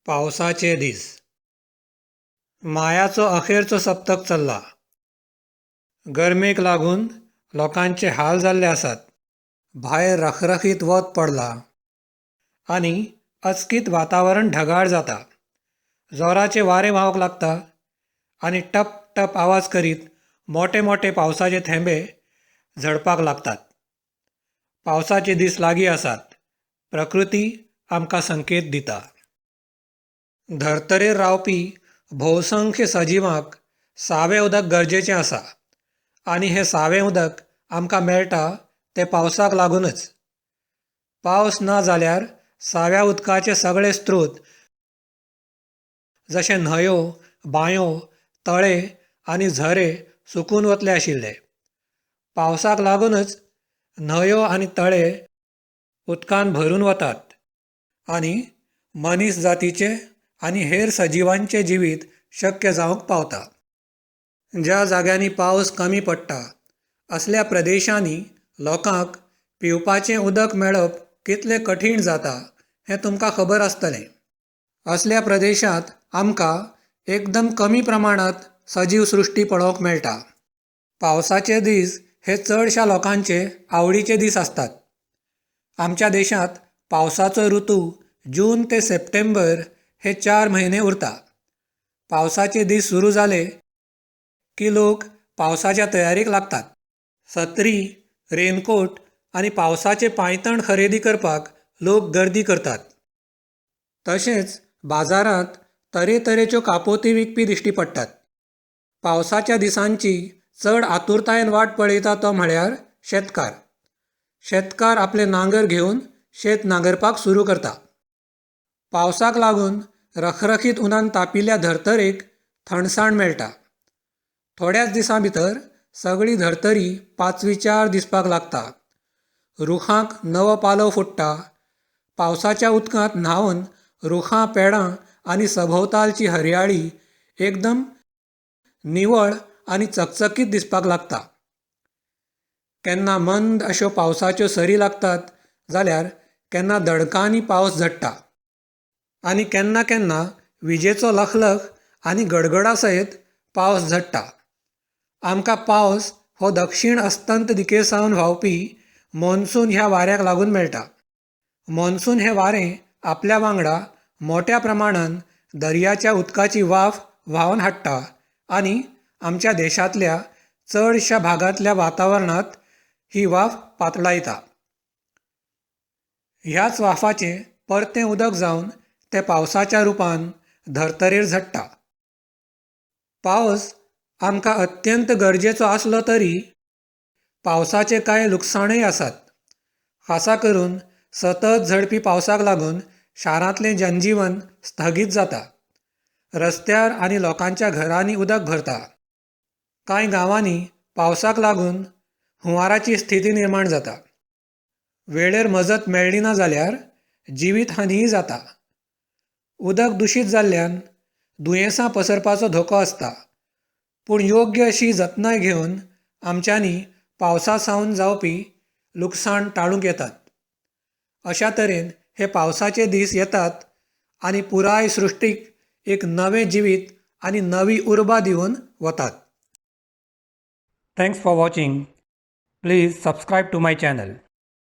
पावसाचे दीस. मायाचो अखेरचो सप्तक चल्ला. गरमेक लागून लोकांचे हाल जाल्ले आसात. भायर रखरखीत वत पडलां आनी अचकीत वातावरण ढगाळ जाता. जोराचें वारें व्हांवक लागता आनी टप टप आवाज करीत मोटे मोटे पावसाचे थेंबे झडपाक लागतात. पावसाचे दीस लागीं आसात. प्रकृती आमकां संकेत दिता. धर्तरेर रावपी भोवसंख्य सजिवांक सावें उदक गरजेचें आसा आनी हें सावें उदक आमकां मेळटा तें पावसाक लागूनच. पावस ना जाल्यार साव्या उदकाचे सगळे स्त्रोत जशे न्हंयो, बांयो, तळे आनी झरे सुकून वतले आशिल्ले. पावसाक लागूनच न्हंयो आनी तळे उदकान भरून वतात आनी मनीस जातीचें आनी हेर सजिवांचें जिवीत शक्य जावंक पावता. ज्या जाग्यांनी पावस कमी पडटा असल्या प्रदेशांनी लोकांक पिवपाचें उदक मेळप कितलें कठीण जाता हें तुमकां खबर आसतलें. असल्या प्रदेशांत आमकां एकदम कमी प्रमाणांत सजीव सृश्टी पळोवंक मेळटा. पावसाचे दीस हे चडश्या लोकांचे आवडीचे दीस आसतात. आमच्या देशांत पावसाचो ऋतू जून ते सप्टेंबर हे 4 म्हयने उरता. पावसाचे दीस सुरू जाले की लोक पावसाच्या तयारीक लागतात. सत्री, रेनकोट आनी पावसाचे पांयतण खरेदी करपाक लोक गर्दी करतात. तशेंच बाजारांत तरेतरेच्यो कापोती विकपी दिश्टी पडटात. पावसाच्या दिसांची चड आतुरतायेन वाट पळयता तो म्हळ्यार शेतकार. शेतकार आपले नांगर घेवन शेत नांगरपाक सुरू करता. पावसाक लागून रखरखीत उनान तापिल्ल्या धर्तरेक थंडसाण मेळटा. थोड्याच दिसां भितर सगळी धर्तरी पाचवीचार दिसपाक लागता. रुखांक नवो पालव फुट्टा. पावसाच्या उदकांत न्हावन रुखां, पेडां आनी सभोंवतालची हरयाळी एकदम निवळ आनी चकचकीत दिसपाक लागता. केन्ना मंद अश्यो पावसाच्यो सरी लागतात जाल्यार केन्ना दडकांनी पावस झडटा आनी केन्ना केन्ना विजेचो लखलख आनी गडगडा सयत पावस झडटा. आमकां पावस हो दक्षीण अस्तंत दिकेसावन व्हांवपी मॉन्सून ह्या वाऱ्याक लागून मेळटा. मॉन्सून हें वारें आपल्या वांगडा मोट्या प्रमाणान दर्याच्या उदकाची वाफ व्हांवन हाडटा आनी आमच्या देशांतल्या चडश्या भागांतल्या वातावरणांत ही वाफ पातळायता. ह्याच वाफाचें परतें उदक जावन तें पावसाच्या रुपान धर्तरेर झडटा. पावस आमकां अत्यंत गरजेचो आसलो तरी पावसाचे कांय लुकसाणूय आसात. खासा करून सतत झडपी पावसाक लागून शारांतलें जनजीवन स्थगीत जाता. रस्त्यार आनी लोकांच्या घरांनी उदक भरता. कांय गांवांनी पावसाक लागून हुंवाराची स्थिती निर्माण जाता. वेळेर मजत मेळ्ळी ना जाल्यार जिवीत हानीय जाता. उदक दुशीत जाल्ल्यान दुयेंसां पसरपाचो धोको आसता. पूण योग्य अशी जतनाय घेवन आमच्यांनी पावसा सावन जावपी लुकसाण टाळूंक येतात. अशा तरेन हे पावसाचे दीस येतात आनी पुराय सृश्टीक एक नवें जिवीत आनी नवी उर्बा दिवन वतात. Thanks for watching. Please subscribe to my channel.